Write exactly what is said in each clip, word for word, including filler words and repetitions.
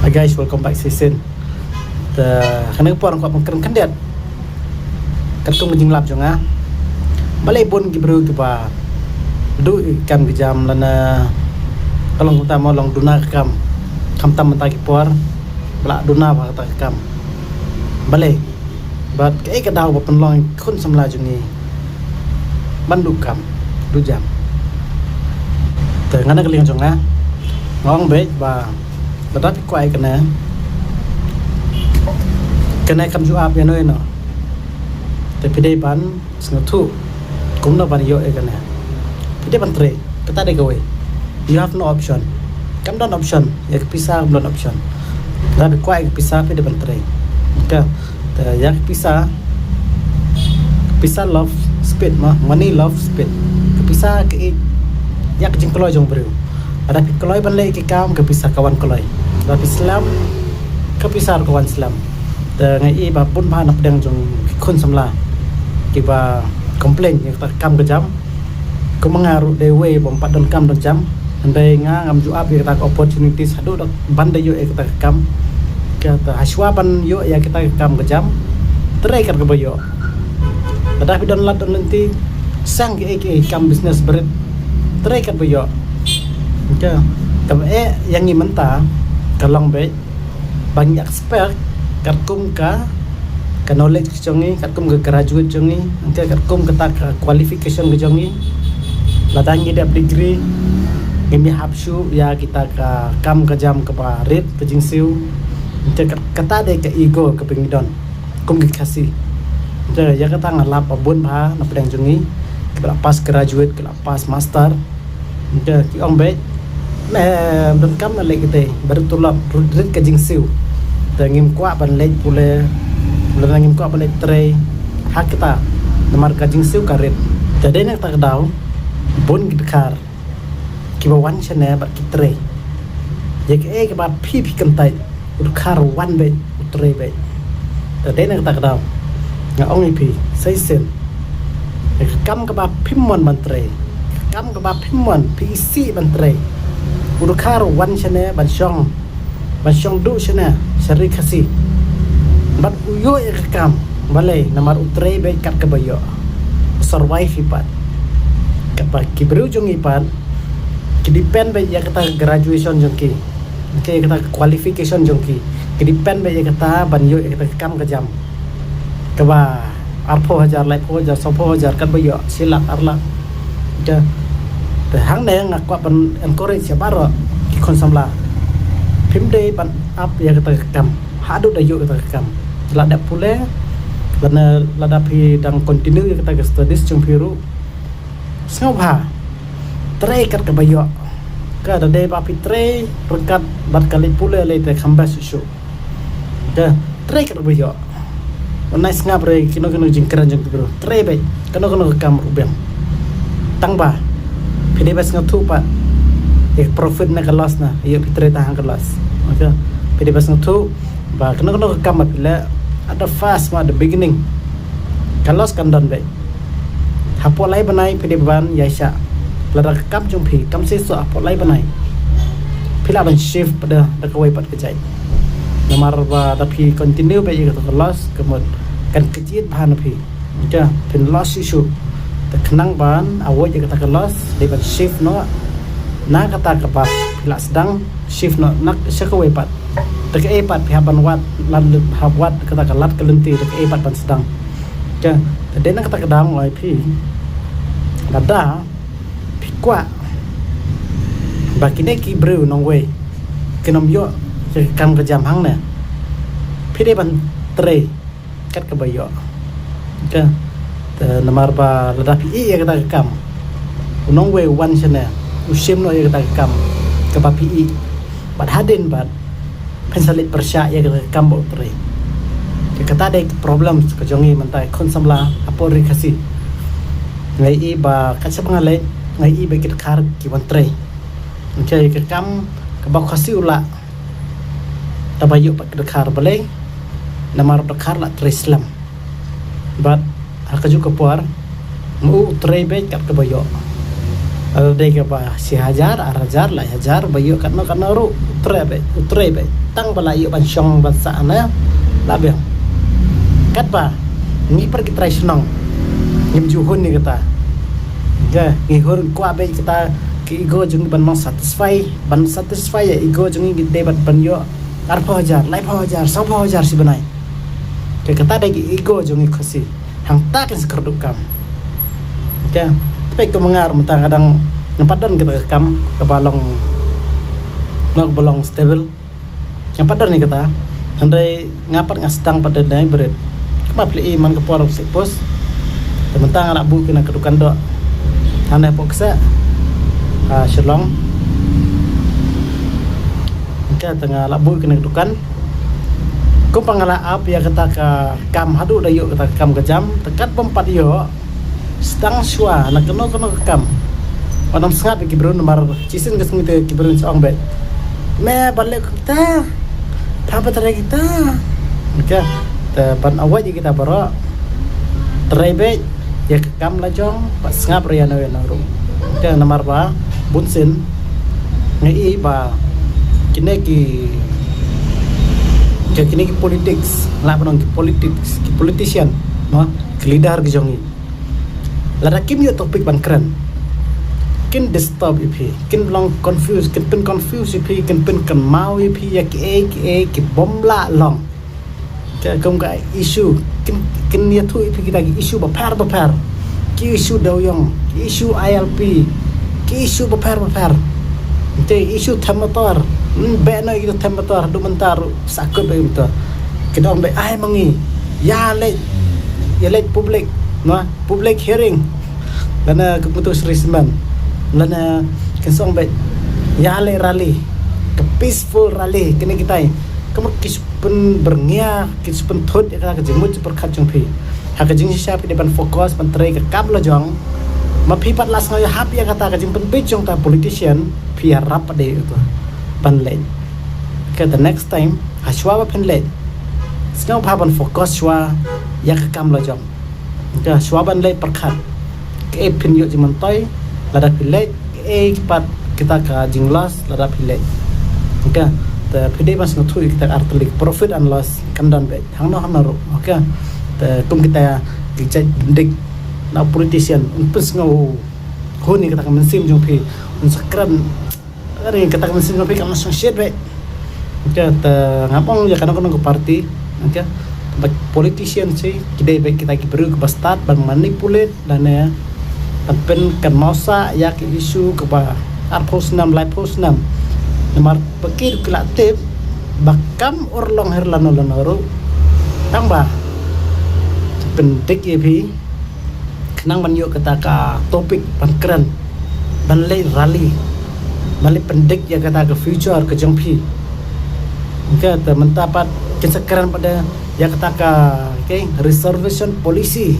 Hi guys, welcome back shisien. Te kane ka por nga kwah ban kren khyndiat katkum ka jinglap jong nga. Balei bun ki briew kiba duh ïa ka kam ka jam lane ka long kumta mo, long duna ka kam, khamtam mynta ki por ba la duna bha kata ka kam. Balei? Bad kaei ka daw ba pynlong ïa ki khun samla jong ngi ban duh kam, duh jam? Te nga na ka liang jong nga, nga ong beit ba lada phi kwah ïa kane, kane kam ju ap ïano ïano. Te phi dei ban sngewthuh kumno ban ïoh ïa kane. Phi dei ban trei, kata dei kawei. You have no option. Kam don option. Ïa ka pisa kam don option. Lada phi kwah ïa ka pisa phi dei ban trei. Ka, te ïa ka pisa, ka pisa love speed mo, money love speed. Ka pisa ka ïeit ïa ka jingkloi jong u briew. Lada phi kloi ban leh ïa ki kam, ka pisa ka wan kloi. Lada phi slem, ka pisa ruh ka wan slem. Te nga i ba bun bha na pdeng jong ki khun samla kiba complain ïa kata ka kam ka jam. Kum nga ruh dei wei bym pat don kam don jam. Hynrei nga ngam ju ap ïa kata ka opportunities haduh da ban da ïoh ïa kata ka kam. Kata hashwa ban ïoh ïa kata ka kam ka jam, trei kat kaba ïoh. Lada phi don lad don lynti, seng kiei kiei kam business barit, trei kat ba ïoh. Ka, kaba eh ïa ngi mynta ka long beit ba ngi expect katkum ka, ka knowledge ka jong ngi, katkum ka graduate jong ngi, ka, katkum kata ka qualification ka jong ngi. Lada ngi dep degree, ngim ïahap shuh ïa kita ka kam ka jam kaba rit ka jingsiew. Ka, kata dei ka ego kaba ngi don kum ki Khasi. Ka, ïa kata nga lap ba bun bha na pdeng jong ngi kiba la pass graduate, ki la pass master. Ka, ki ong beit, me, ym don kam na leh kitei, barit tulop, rit ka jingsiew. Te ngim kwah ban leit pule, lane ngim kwah ban leit trei ha kita, namar ka jingsiew ka rit. Te dei na kata ka daw bun ki dkhar kiba wan shane bad ki trei. Ïa kaei kaba phi phi kyntait, u dkhar wan beit, u trei beit. Te dei na kata ka daw nga ong ïa phi sa shisien, ïa ka kam kaba phim mon ban trei, ka kam kaba phim mon phi isih ban trei, u dkhar wan shane ban shong, ban shong duh shane sha ri Khasi. Bad u ïoh ïa ka kam, balei? Namar u trei beit kat kaba ïoh, u survive hi pat. Katba ki briew jong ngi pat ki depend beit ïa kata ka graduation jong ki, ïa kata ka qualification jong ki, ki depend beit ïa kata ban ïoh ïa kata ka kam ka jam kaba arphew hajar, laiphew hajar, sawphew hajar, katba ïoh shi lak ar lak. Te, te hangne nga kwah ban encourage ïa baroh ki khun samla, phim dei ban ap ïa kata ka kam haduh da ïoh kata ka kam. La dep pule, lane lada phi dang continue ïa kata ka studies jong phi ruh, sngewbha trei kat kaba ïoh. Ka, da dei ba phi trei ryngkat bad ka leit pule lei te kham bha shuh shuh. Ka, trei kat kaba ïoh. Nai sngap re kino kino jingkren jong ki briew, trei beit kano kano ka kam ruh biang. Tang ba phi dei ba sngewthuh pat ïa ka profit ne ka loss, na ïoh phi trei tang ha ka loss. Ka, phi dei ba sngewthuh ba kano kano ka kam ba phi leh at the first, ma, at the beginning, ka loss kan don beit. Hapoh lai bnai phi dei ban ïaishah. Lada ka kam jong phi kam seisoh hapoh lai bnai, phi lah ban shift pat da, da kawei pat ka jait. Namar ba da phi continue beit ïa kata ka loss, ka mut kan kjit bha na phi. Ka, phin loss shuh shuh. Te khnang ban avoid ïa kata ka loss, dei ban shift noh na kata kaba phi lah sdang, shift noh na sha kawei pat. Te kaei pat phi hap ban wad, lad, hap wad kata ka lad ka lynti, te kaei pat ban sdang. Ka, te dei na kata ka daw nga ong ïa phi, lada phi kwah ba kine ki briew nongwei kin ym ïoh ïa ka kam ka jam hangne, phi dei ban trei kat kaba ïoh. Ka, te namar ba lada phi ïeh ïa kata ka kam, u nongwei u wan shane, u shim noh ïa kata ka kam kaba phi ïeh, bad hadien bad phin sa leit pyrshah ïa kata ka kam ba u trei. Te kata dei ka problem ka jong ngi mynta ki khun samla hapoh ri Khasi. Nga ïohi ba kat shaba nga leit, nga ïohi ba ki dkhar ki wan trei. Nga ïohi ka kam kaba u Khasi u lah, tang ba ïoh pat ki dkhar. Balei? Namar u dkhar lah trei slem. Bad ha kajuh ka por, ma u trei beit kat kaba ïoh. Lada dei kaba shi hajar, ar hajar, lai hajar, ba ïoh katno katno ruh, u trei beit, u trei beit. Tang ba la ïoh ban shong ban sah ne, la biang. Katba ngi pat ki trai shnong, ngim ju hun ïa kata. Ka, ngi hun kwah beit kata, ki ego jong ngi ban long satisfy, ban satisfy ïa ego jong ngi, ngi dei ban, ban ïoh arphew hajar, laiphew hajar, sawphew hajar shi bnai. Ka, kata dei ki ego jong ngi Khasi. Hangta kin sa kyrduh kam. Ka, te peit kum nga ruh mynta nga dang, nga pat don kata ka kam kaba long, nga kaba long stable. Nga pat don ïa kata. Hynrei nga pat nga sdang pat don ïa barit. Kumba phi la i man ka por u sih post. Te mynta nga la buh kine ki dukan doh. Hangne hapoh kseh, ah, Shillong. Ka, te nga la buh kine ki dukan. Kumba nga la ap ïa kata ka kam haduh da ïoh kata ka kam ka jam, te kat bym pat ïoh, sdang shuwa na kano kano ka kam. Wat nym sngap ïa ki briew namar shisien ka sngi te ki briew sa ong beit, me ban leh kita, pha ba trei kita. Ka, te ban avoid ïa kita baroh, trei beit ïa ka kam la jong, bad sngap ruh ïano ïano ruh. Ka, namar ba bunsien nga i ba kine ki, ka, kine ki politics, lah ban ong ki politics, ki politician, no, ki leader ki jong ngi, lada kim ïoh topic ban kren, kin disturb ïa phi, kin long confuse, kin pyn confuse ïa phi, kin pynkynmaw ïa phi ïa kiei kiei ki bym lah long. Ka, kum ka issue, kin, kin ïathuh ïa phi kita ki issue bapher bapher. Ki issue dewiong, ki issue I L P, ki issue bapher bapher. Te issue them motor, hmm, beh noh ïa kita them motor, haduh mynta ruh sa kut beh ïa motor. Ki dang beh ai ma ngi, ïa leit, ïa leit public, no, public hearing. Lane ka mutu sri semen. Lane kin sa ong beit, ïa leit rally, ka peaceful rally, kine kitai. Ka mut ki pynbyrngia, ki pynthut ïa ka, ka jingmut jingpyrkhat jong phi. Ha ka jingshisha phi dei ban focus ban trei ka kam la jong. Ma phi pat la sngew ïahap ïa kata ka jingpynbeit jong ka politician, phi ïarap pat de ïa uto ban leit. Ka, the next time, ha shuwa ba phin leit, sngewbha ban focus shuwa ïa ka kam la jong. Ka, shuwa ban leit pyrkhat kaei phin ïoh jingmyntoi lada phi leit, kaei pat kita ka jingloss lada phi leit. Ka, te phi dei ban sngewthuh ïa kita artylli, profit and loss kan don beit hangno hangno ruh. Ka, te kum kita ki jait byndik na politician, un pynsngewhun ïa kata ka mynsiem jong phi, un sa kren. Are kata ka mynsiem jong phi kam shong shet beit. Ka, te ngam ong ïa kano kano ka party. Ka, ba politician shi ki dei beit kita ki briew kiba stad ban manipulate lane ban pynkynmaw sah ïa ki issue kaba arphew snem, laiphew snem. Namar ba ki ruh ki la tip ba kam urlong hi lano lano ruh, tang ba pyndik ïa phi khnang ban ïoh kata ka topic ban kren, ban leit rally, ban leit pyndik ïa kata ka future ka jong phi. Ka, te mynta pat kin sa kren pat de ïa kata ka, ka reservation policy.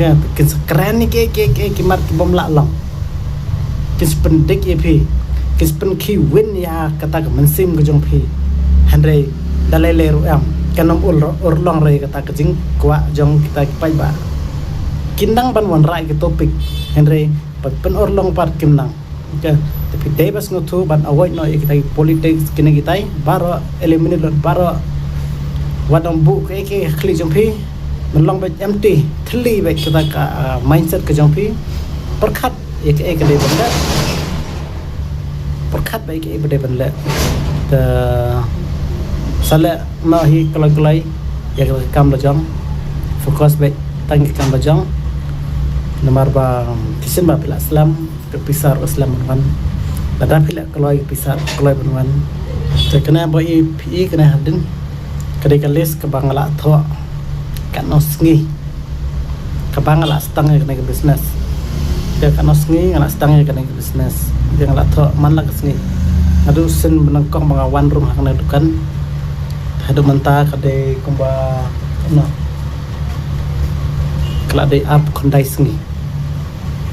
Ka, kin sa kren ïa ki, ki, ki, ki mat ki bym lah long. Kin sa pyndik ïa phi, kin sa pynkhih win ïa kata ka mynsiem ka jong phi. Hynrei da lei lei ruh em, kan ym ur, urlong ruh ïa kata ka jingkwah jong kita ki paidbah. Kin nang ban wanrah ïa ki topic, hynrei ban pynurlong pat kim nang. Ka, te phi dei ban sngewthuh ban avoid noh ïa kita ki politics kine kitai, baroh eliminate lut baroh. Wat nym buh kaei kaei ha khlieh jong phi, men long beit empty, thylli beit kata ka, ah, mindset ka jong phi. Pyrkhat ïa kaei ka dei ban leh. Pyrkhat beit ïa kaei ba dei ban leh. Te sa leh noh hi kloi kloi ïa ka kam la jong. Focus beit tang ïa ka kam la jong. Namar ba, um, shisien ba phi la slem, ka pisa ruh slem ban wan. Lada phi la kloi, ka pisa ruh kloi ban wan. Te kane ba i phi i kane hadien, ka dei ka list kaba nga la thoh katno sngi kaba nga la sdang ïa kane ka business. Te katno sngi nga la sdang ïa kane ka business. Te nga la thoh man la ka sngi. Haduh sien ba nyngkong ba nga wan rung ha kane ka dukan, haduh mynta ka dei kumba, no, ka la dei arphew khyndai sngi.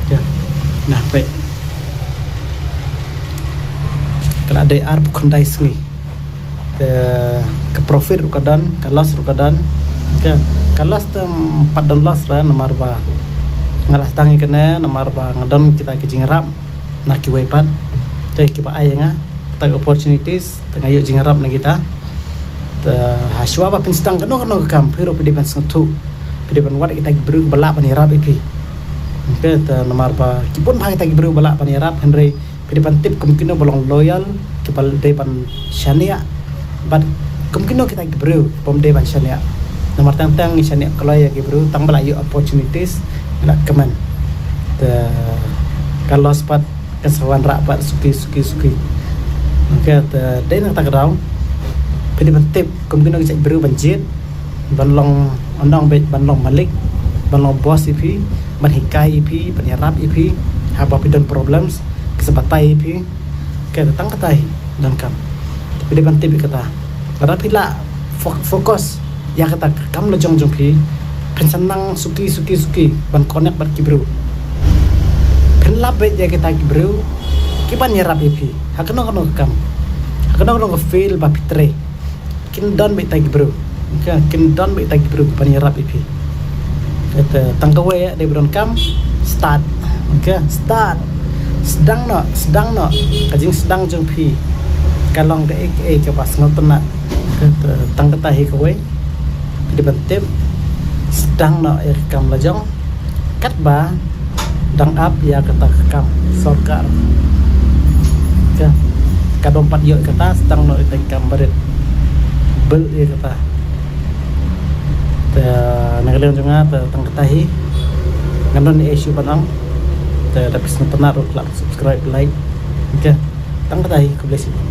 Te, nah, peit. Ka la dei arphew khyndai sngi. Te ka profit ruh ka don, ka loss ruh ka don. Te ka loss te, mm, pat don loss re namar ba Nga la sdang ïa kane namar ba nga don kita ki jingïarap na kiwei pat. Te kiba ai ïa nga kita ki opportunities, te nga ïoh jingïarap na kita. Te ha shuwa ba phin sdang kano kano ka kam, phi ruh phi dei ban sngewthuh, phi dei ban wad kita ki briew ba lah ban ïarap ïa phi. Okay, te namar ba ki bun bha kita ki briew ba lah ban ïarap, hynrei phi dei ban tip kum kino ba long loyal, kiba dei ban shaniah, bad kum kino kita ki briew bym dei ban shaniah. Namar teng teng ngi shaniah kloi ïa ki briew tang ba la ïoh opportunities, ngi la kmen. Te ka loss pat kan sa wanrah pat suki suki suki. Okay, te dei na kata ka daw phi dei ban tip kum kino ki jait briew ban jied, ban long, ong beit, ban long malik, ban long boss ïa phi, ban hikai ïa phi, ban ïarap ïa phi haba phi don problems, ki sa batai ïa phi. Okay, tang kata hi donkam. Phi dei ban tip ïa kata. Lada phi lah fo-, focus ïa kata ka kam la jong jong phi, phin sa nang suki suki suki ban connect bad ki briew. Phin lap beit ïa kita ki briew kiban ïarap ïa phi ha kano kano ka kam, ha kano kano ka field ba phi trei. Kin don beit kita ki briew. Okay, kin don beit kita ki briew ban ïarap ïa phi. Kata tang kawei ïa dei ba donkam, start. Okay, start. Sdang noh, sdang noh. Ka jingsdang jong phi ka long kaei kaei kaba sngewtynnat. Kata tang kata hi kawei. Phi dei ban tip, sdang noh ïa ka kam la jong katba dang ap ïa kata ka kam sorkar. Ka, ka dang pat ïoh kata, sdang noh ïa ka kam barit. Build ïa kata. Te na ka liang jong nga te tang kata hi. Ngan don issue ban ong. Te da phi sngewtynnat ruh klik subscribe, like. Okay. Tang kata hi, khublei shibun.